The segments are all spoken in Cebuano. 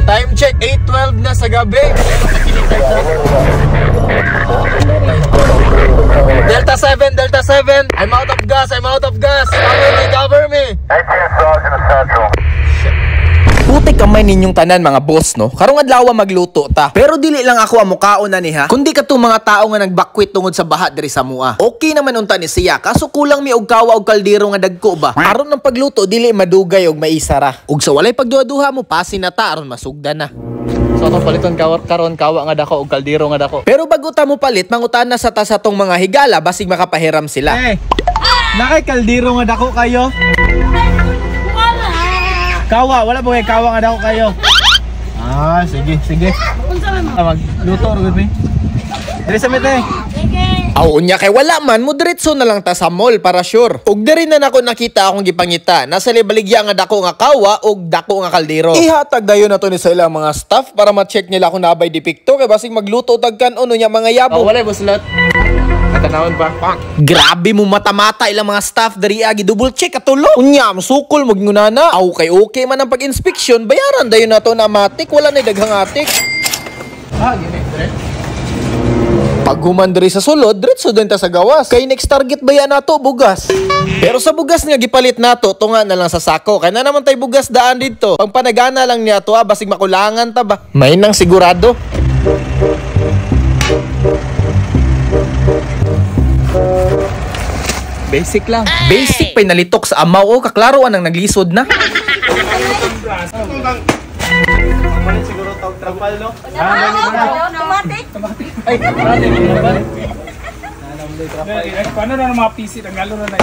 Time check, 8:12 na sa gabi. Delta 7, Delta 7. I'm out of gas, I'm out of gas. Cover me, cover me. Putik kamay ninyong tanan mga boss no. Karong adlaw magluto ta. Pero dili lang ako ang mukaon na niha, kundi katong mga tao nga nagbakwit tungod sa baha diri sa mua. Okay naman unta ni siya, kaso kulang mi og kawa og kaldero nga dagko ba. Aron ang pagluto dili madugay og maisa ra. Ug sa walay pagduha-duha mo pasin na ta aron masugda na. So atong paliton karon kawa nga dako og kaldero nga dako. Pero bago ta mo palit, mangutan na sa ta sa tong mga higala basig makapahiram sila. Hey, nakay kaldero nga dako kayo? Kawa, wala ba kayo kawa nga dako kayo? Ah, sige, sige. Magluto ra gud mi. Diri sa mete. Aw, unya kay wala man, mo diretso na lang ta sa mall para sure. Ug diri na nako nakita akong gipangita. Nasa baligya nga dako nga kawa ug dako nga kaldero. Ihatag dayon nato ni sa ilang mga staff para ma-check nila kung nabay depekto kay basig magluto tag kan-on unya mga yabo. Oh, wala buslat. Katanawon pa. Grabe mo mata-mata ilang mga staff diri agi double check katulo. Unya musukol mo gingunana. Aw kay okay man ang pag-inspection, bayaran dayon nato na matik, wala nay daghang atik. Ah, gini dire. Pag human diri sa sulod, diretso din ta sa gawas. Kay next target ba yan nato, bugas. Pero sa bugas nga gipalit nato, tunga na lang sa sako. Kaya na naman tay bugas daan dito. Pang panagana lang niya to, basig makulangan ta ba. May nang sigurado. Basic lang. Basic pa'y nalitok sa amaw o kaklaroan ang naglisod na. Siguro tawag trapal, no? Automatic. Ay, Paano na mga PC? Ang na na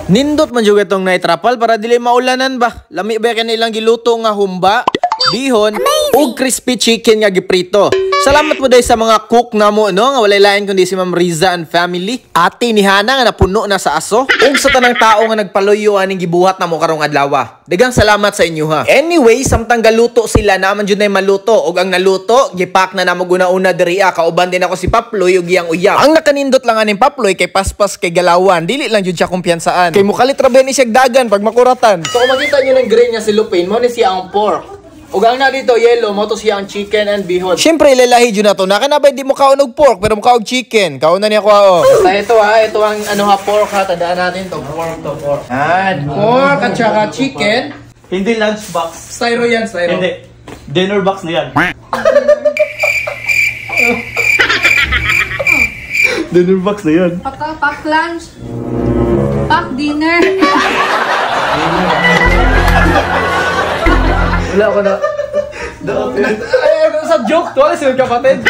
Nindot man jud itong night trapal para dili maulanan ba. Lami ba kanilang giluto nga humba, bihon, ug crispy chicken nga giprito. Salamat po dahil sa mga cook na mo no, nga walay lain kundi si Ma'am Riza and family. Ate ni Hana nga napuno na sa aso. Ug sa tanang tao nga nagpaluyo aning gibuhat na mo karong adlaw. Daghang salamat sa inyo ha. Anyway, samtang galuto sila naman jud nay maluto ug ang naluto gipak na namo guna-una diri kauban din ako si Paploy ug iyang uyab. Ang nakanindot lang aning Paploy kay paspas kay galawan, dili lang jud siya kumpiyansaan. Kay mukalit ra ba ni siya dagan pag makuratan. So kung makita niyo ng green niya si Lupin, mo ni siya ang pork. Ug ang na dito yellow, mo to siya ang chicken and bihon. Syempre ilalahi jud nato na kanabay di mo kaon og pork pero mo kaog chicken. Kaon na niya ko oh. Basta ito ha, ito ang ano ha, pork ha, tandaan natin to, pork to, pork. Yan, pork at saka chicken. Hindi lunch box. Styro yan, styro. Hindi. Dinner box na yan. Dinner box na yan. Pack lunch. Pack dinner. Wala ako na. Ay, sa joke to, alas yung kapatid.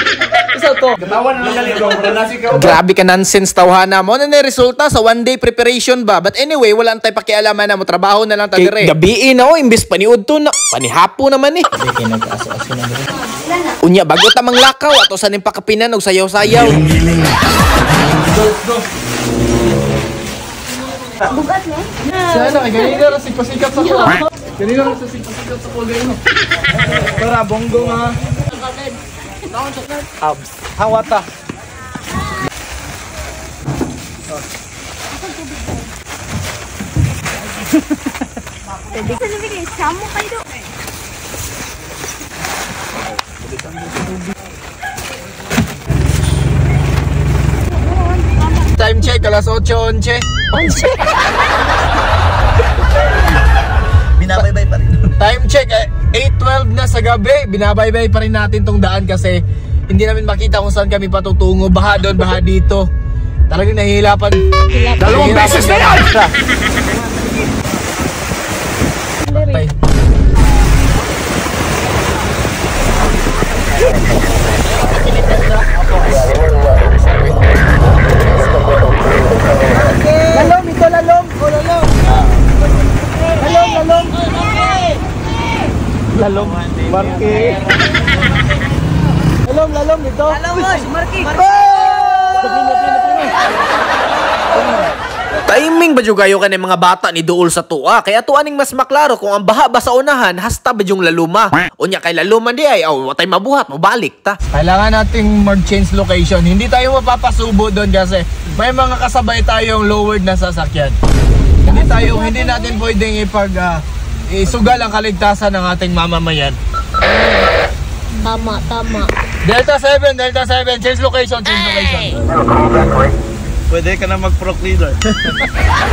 Isa to. Katawan na lang galing. Grabe ka nonsense tawhana mo. Ano na resulta sa one day preparation ba? But anyway, wala antay pakialaman na mo. Trabaho na lang ta dire. Gabi na oh, imbis paniud to na. Panihapo naman eh. Unya, bago ta manglakaw ato sa ning pakapinan og sayaw-sayaw. Go, go. Bugat na? Sana, kay ganina ra sigpasikat sa ko. Ganina ra sigpasikat sa ko ganina. Tara, bongo nga. Abs. Hawata. Sa nabigay, samo kayo do. Time check, alas 8:11. Binabaybay pa rin. Time check, 8:12 na sa gabi. Binabaybay pa rin natin tong daan kasi hindi namin makita kung saan kami patutungo. Baha doon, baha dito. Talagang nahihirapan. Dalawang beses na yan! Patay. Lalom, ito lalom. O lalom. Lalom, lalom. Lalom. Marke. Lalom, lalom ito. Lalom, Marke. Timing ba jud kayo kanay mga bata ni duol sa tuwa? Kaya tuaning mas maklaro kung ang baha ba sa unahan hasta ba yung laluma. Unya kay laluma di ay aw watay mabuhat mobalik ta. Kailangan nating mag-change location. Hindi tayo mapapasubo doon kasi may mga kasabay tayong lowered na sasakyan. Hindi natin pwedeng isugal ang kaligtasan ng ating mamamayan. Tama, tama. Delta 7, Delta 7, change location, change location. Pwede ka na mag-pro cleaner.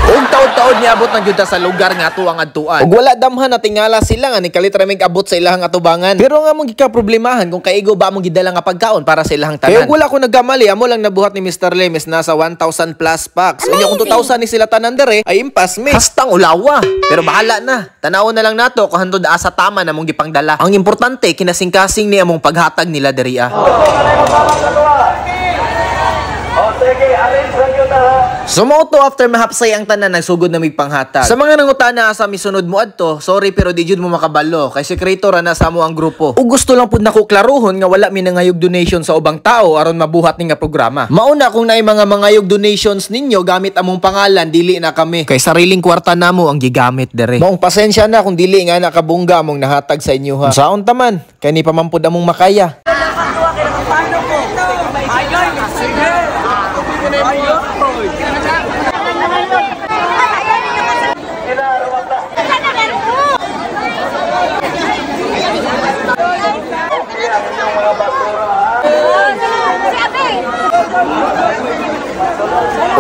Ug taod-taod niabot na gyud ta sa lugar nga ato ang adtuan. Ug wala damhan na tingala sila nga nikalit ra mig abot sa ilahang atubangan. Pero nga mong gikaproblemahan kung kaigo ba among gidala nga pagkaon para sa ilahang tanan. Kay ug wala ko nagkamali, amo lang nabuhat ni Mr. Lim is nasa 1,000 plus packs. Unya kung 2,000 ni sila tanan dere ay impas mi. Hastang ulawa. Pero bahala na. Tanawon na lang nato kung hantod asa tama na mong gipangdala. Ang importante kinasingkasing ni among paghatag nila diri ah. Sumauto after mahapsay ang tanan, nagsugod na mig panghatag. Sa mga nangutana asa misunod mo adto, sorry pero di jud mo makabalo kay sekreto ra na sa amo ang grupo. Ug gusto lang pud nako klarohon nga wala mi nangayog donation sa ubang tao aron mabuhat ni nga programa. Mauna kung naay mga mangayog donations ninyo gamit among pangalan, dili na kami. Kay sariling kwarta namo ang gigamit dere. Maong pasensya na kung dili nga nakabungga among nahatag sa inyo ha. Saon ta man kay ni pamampud among makaya.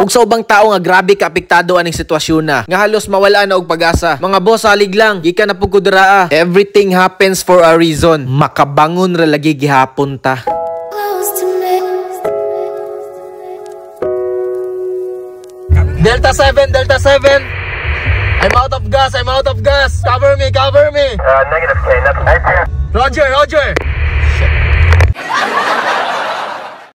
Ug sa ubang tao nga grabe ka apektado aning sitwasyon na nga halos mawala na og pag-asa. Mga boss, salig lang, gikan na pud ko diraa. Everything happens for a reason. Makabangon ra lagi gihapon ta. Close to me. Delta 7, Delta 7. I'm out of gas, I'm out of gas. Cover me, cover me. Negative K, nothing. Roger, Roger.